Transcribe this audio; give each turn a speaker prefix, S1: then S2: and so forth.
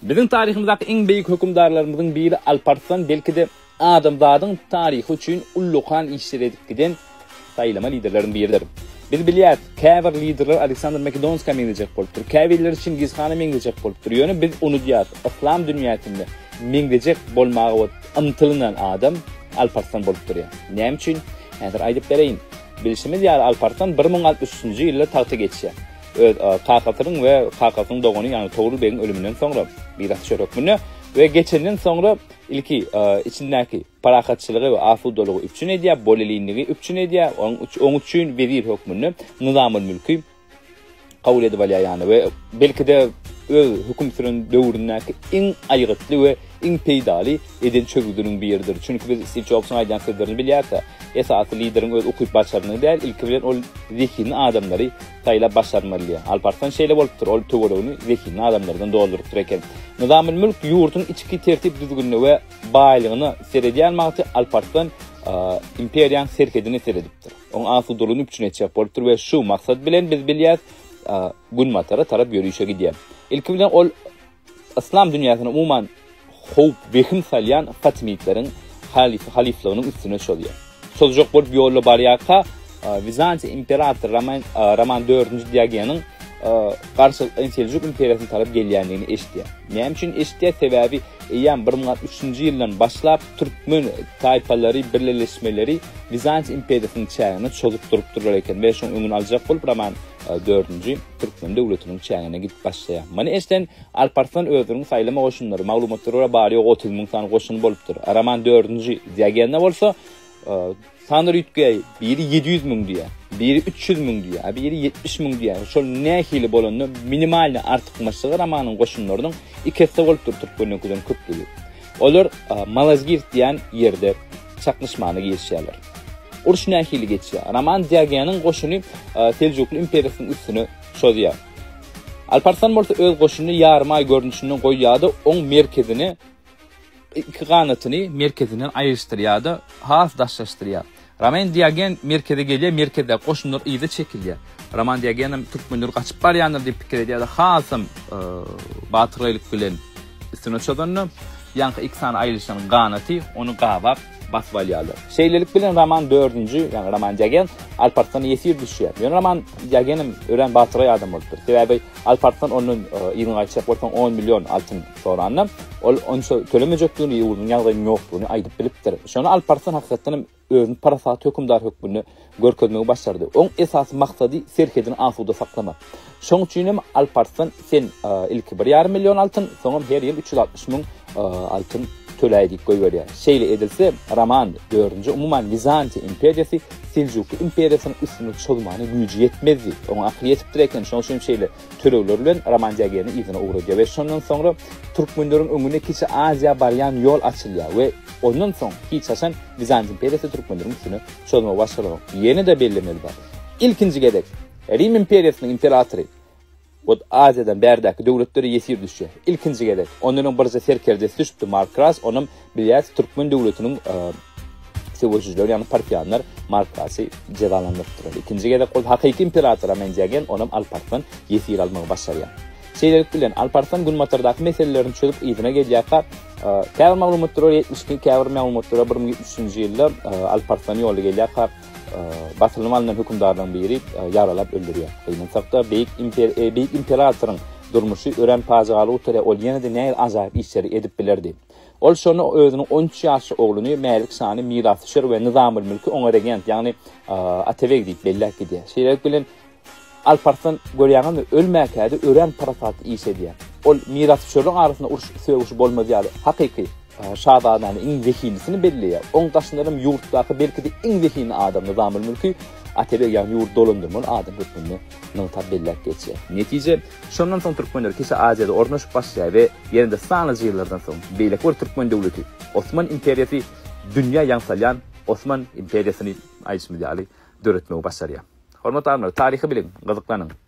S1: Biziň taryhymyzdaky iň beýik hökümdarlarymyzyň biri Alparslan belki-de adamzadyň taryhy üçin ullakan işler edip giden saýlama liderleriň biridir. Biz bilýäris, käbir liderler Aleksandr Makedonskä meňzejek bolupdyr, käbirleri Çingiz hana meňzejek bolupdyr, ýöne biz unudýarys, yslam dünýäsinde meňzejek bolmaga ymtylynan adam Alparslan bolup durýar. Näme üçin? Häzir aýdyp bereýin. Bilşimiz ýaly Alparslan 1063-nji ýylda tagta geçýär. Öz kakasynyň we kakasynyň dogany, ýagny Togrul begiň ölüminden soňra mirasdüşer hökmünde we geçenden soňra ilki içindäki parahatçylygy we asudalygy üpjün edýär, bolelinligi üpjün edýär. Oň üçin wezir hökmünde Nyzamylmülki kabul edip alýar ýany we belki-de öz höküm süren döwründäki iň aýgytly we iň peýdaly eden çözgüdiniň biridir. Çünki biz Stiw Jobsyň aýdýan sözlerini bilýäris-ä, esasy lideriň öz ukyp-başarnygy däl, ilki bilen ol zehinli adamlary saýlap başarmaly diýýär. Alparslan şeýle bolupdyr, ol töweregini zehinli adamlardan doldurypdyr eken. Nyzamylmülk ýurduň içki tertip-düzgünine we baýlygyna seredýän wagty Alparslan imperiýaň serhedine seredipdir. Oň asudalygyny üpjün etjek bolupdyr we şu maksat bilen biz bilýäs, günbatara tarap ýörişe gidýär. Ilki bilen ol yslam dünýäsine umuman howp, wehim salýan Fatimidleriň halyflygynyň üstüne çozýar. Çozjak bolup ýolda barýarka Wizantiýa imperatory Roman, Roman dördünji Diogeniň garşylykly Seljuk imperiýasyna tarap gelýändigini eşidýär. Näme üçin eşidýär? Sebäbi eýýäm 1063-nji ýyldan başlap türkmen taýpalary, birleleşmeleri Wizantiýa imperiýasynyň çägine çozup durupdyrlar eken we şoň öňüni aljak bolup Roman dördünji türkmen döwletiniň çägine gidip başlaýar. Muny eşiden Alparslan özüniň saýlama goşunlary, maglumatlara görä bary-ýogy 30 müň sany goşuny bolupdyr. Roman dördünji Diogende bolsa Sanlar üýtgeýär. Biri 700 müň diýýär, biri 300 müň diýýär, a biri 70 müň diýýär. Şol nähili bolanda minimalny artykmaçlygy Romanyň goşunlarynyň iki esse bolupdyr türkmeniňkiden köplügi. Olar Malazgirt diýen ýerde çaknyşmana girişýärler. Uruş nähili geçýär? Roman Diogeniň goşuny Seljukly imperiýasynyň üstüne çozýar. Alparslan bolsa öz goşunyny ýarym aý görnüşinde goýýar-da, oň merkezine iki ganatyny merkezinden aýryşdyrýar-da, has daşlaşdyrýar. Roman Diogen merkeze gelýär, merkezdäki goşunlar yza çekilýär. Roman Diogenem türkmenler gaçyp barýandyr diýip pikir edýär-de, hasam batyrgaýlyk bilen üstüne çozanda, ýaňky iki sany aýrylyşan ganaty ony gabap, basyp alýarlar. Şeýlelik bilen Roman dördünji, ýagny Roman Diogen Alparslana ýesir düşýär. Ýöne Roman Diogenem örän batyrgaý adam bolupdyr. Sebäbi Alparslan ondan yzyna gaýtjak bolsaň on million altyn soranda, ol onça tölemejekdigini, ýurduň ýagdaýynyň ýokdugyny aýdyp bilipdir. Şonda Alparslan hakykatdan hem özüni parasatly hökümdar hökmünde görkezmegi başardy. Oň esasy maksady serhedini asuda saklamak. Şoň üçin hem Alparslan sen ilki bir ýarym million altyn, soňam her ýyl 360 müň altyn töläý diýip goýberýär. Şeýle edilse, Roman dördünji, umuman Wizantiýa imperiýasy Seljukly imperiýasynyň üstüne çozmana güýji ýetmezdi. Oňa akyl ýetipdir eken, şonuň üçin hem şeýle tölegler bilen Roman Diogeni yzyna ugradýar we şondan soňra türkmenleriň öňünde Kiçi Aziýa barýan ýol açylýar we ondan soň hiç haçan Wizantiýa imperiýasy türkmenleriň üstüne çozmagy başaranok. Ýene-de bellemeli zat, ilkinji gezek Rim imperiýasynyň imperatory Ot Aziýadan bärdäki döwletlere ýesir düşýär. Ilkinji gezek. Ondan öň birje serkerdesi düşüpdi, Mark Kras, onam bilýäris türkmen döwletiniň söweşijileri, ýagny parfiýanlar Mark Krasy jezalandyrypdyrlar. Ikinji gezek ol hakyky imperator Amendiagen, onam Alparslan ýesir almagy başarýar. Şeýlelik bilen, Alparslan günbatardaky meselelerini çözüp yzyna gelýärkä, käbir maglumatlara görä 72, käbir maglumatlara görä 1073-nji ýylda Alparslan ýolda gelýärkä, Basylynyp alnan hökümdarlaryň biri ýaralap öldürýär. Gynansakda, beýik beýik imperatoryň durmuşy örän pajygaly gutarýar, ol ýene-de nähili ajaýyp işleri edip bilerdi. Ol şonda özüniň 13 ýaşly ogluny Mälik şany mirasdüşer we Nyzamylmülki oňa regent, ýagny atabeg diýip belläp gidýär. Şeýlelik bilen, Alparslan görýäňizmi, ölmäkä-de örän parasatly iş edýär. Ol mirasdüşerleriň arasynda uruş sögüşi bolmaz ýaly, hakyky şazadany iň zehinlisini belleýär. Oň daşyndan hem ýurtdaky belki-de iň zehinli adam Nyzamylmülki Atabeg, ýagny ýurdy dolandyrmaly adam hökmünde nygtap belläp geçýär. Netije, şondan soň türkmenler Kiçi Aziýada ornaşyp başlaýar we ýene-de sanlyja ýyllardan soň beýleki bir türkmen döwleti, Osman imperiýasy dünýä ýaň salýan Osman imperiýasyny aýdyşymyz ýaly döretmegi başarýar. Hormatly alymlar, taryhy biliň, gyzyklanyň!